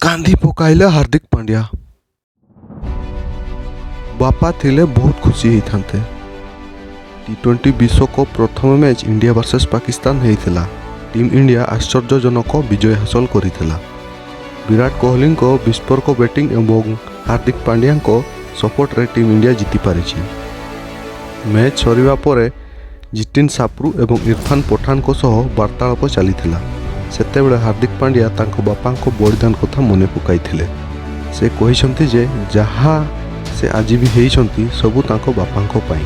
କାନ୍ଦି ପକାଇଲେ ହାର୍ଦ୍ଦିକ ପାଣ୍ଡ୍ୟା। ବାପା ଥିଲେ ବହୁତ ଖୁସି ହେଇଥାନ୍ତେ। ଟି-20 ବିଶ୍ୱକପ୍ ପ୍ରଥମ ମ୍ୟାଚ୍ ଇଣ୍ଡିଆ ଭର୍ସେସ୍ ପାକିସ୍ତାନ ହେଇଥିଲା। ଟିମ୍ ଇଣ୍ଡିଆ ଆଶ୍ଚର୍ଯ୍ୟଜନକ ବିଜୟ ହାସଲ କରିଥିଲା। ବିରାଟ କୋହଲିଙ୍କ ବିସ୍ଫୋରକ ବ୍ୟାଟିଂ ଏବଂ ହାର୍ଦ୍ଦିକ ପାଣ୍ଡ୍ୟାଙ୍କ ସପୋର୍ଟରେ ଟିମ୍ ଇଣ୍ଡିଆ ଜିତିପାରିଛି। ମ୍ୟାଚ୍ ସରିବା ପରେ ଜିତିନ ସାପ୍ରୁ ଏବଂ ଇରଫାନ ପଠାନଙ୍କ ସହ ବାର୍ତ୍ତାଳାପ ଚାଲିଥିଲା। ସେତେବେଳେ ହାର୍ଦ୍ଦିକ ପାଣ୍ଡ୍ୟା ତାଙ୍କ ବାପାଙ୍କ ବଳିଦାନ କଥା ମନେ ପକାଇଥିଲେ। ସେ କହିଛନ୍ତି ଯେ ଯାହା ସେ ଆଜି ବି ହେଇଛନ୍ତି, ସବୁ ତାଙ୍କ ବାପାଙ୍କ ପାଇଁ।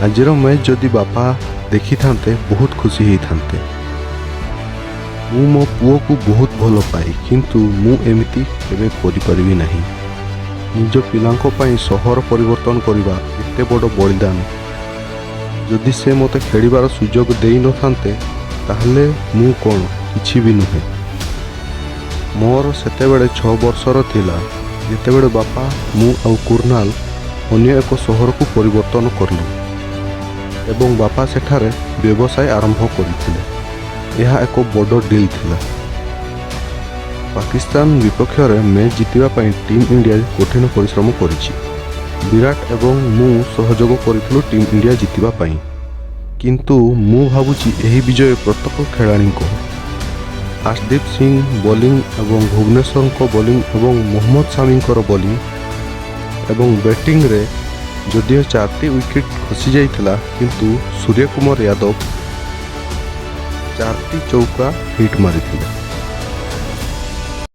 ଆଜିର ମ୍ୟାଚ୍ ଯଦି ବାପା ଦେଖିଥାନ୍ତେ, ବହୁତ ଖୁସି ହେଇଥାନ୍ତେ। ମୁଁ ମୋ ପୁଅକୁ ବହୁତ ଭଲ ପାଏ, କିନ୍ତୁ ମୁଁ ଏମିତି କେବେ କରିପାରିବି ନାହିଁ। ନିଜ ପିଲାଙ୍କ ପାଇଁ ସହର ପରିବର୍ତ୍ତନ କରିବା ଏତେ ବଡ଼ ବଳିଦାନ। ଯଦି ସେ ମୋତେ ଖେଳିବାର ସୁଯୋଗ ଦେଇନଥାନ୍ତେ, ତାହେଲେ ମୁଁ କ'ଣ କିଛି ବି ନୁହେଁ। ମୋର ସେତେବେଳେ 6 ବର୍ଷର ଥିଲା, ଯେତେବେଳେ ବାପା, ମୁଁ ଆଉ କୁର୍ନାଲ ଅନ୍ୟ ଏକ ସହରକୁ ପରିବର୍ତ୍ତନ କଲୁ ଏବଂ ବାପା ସେଠାରେ ବ୍ୟବସାୟ ଆରମ୍ଭ କରିଥିଲେ। ଏହା ଏକ ବଡ଼ ଡିଲ୍ ଥିଲା। ପାକିସ୍ତାନ ବିପକ୍ଷରେ ମ୍ୟାଚ୍ ଜିତିବା ପାଇଁ ଟିମ୍ ଇଣ୍ଡିଆ କଠିନ ପରିଶ୍ରମ କରିଛି। ବିରାଟ ଏବଂ ମୁଁ ସହଯୋଗ କରିଥିଲୁ ଟିମ୍ ଇଣ୍ଡିଆ ଜିତିବା ପାଇଁ। କିନ୍ତୁ ମୁଁ ଭାବୁଛି ଏହି ବିଜୟ ପ୍ରତ୍ୟେକ ଖେଳାଳିଙ୍କ। ଅର୍ଶଦୀପ ସିଂ ବୋଲିଂ ଏବଂ ଭୁବନେଶ୍ୱରଙ୍କ ବୋଲିଂ ଏବଂ ମହମ୍ମଦ ସାମିଙ୍କର ବୋଲିଂ ଏବଂ ବ୍ୟାଟିଂରେ ଯଦିଓ ଚାରିଟି ୱିକେଟ୍ ଖସିଯାଇଥିଲା, କିନ୍ତୁ ସୂର୍ଯ୍ୟକୁମାର ଯାଦବ ଚାରିଟି ଚୌକା ହିଟ୍ ମାରିଥିଲେ।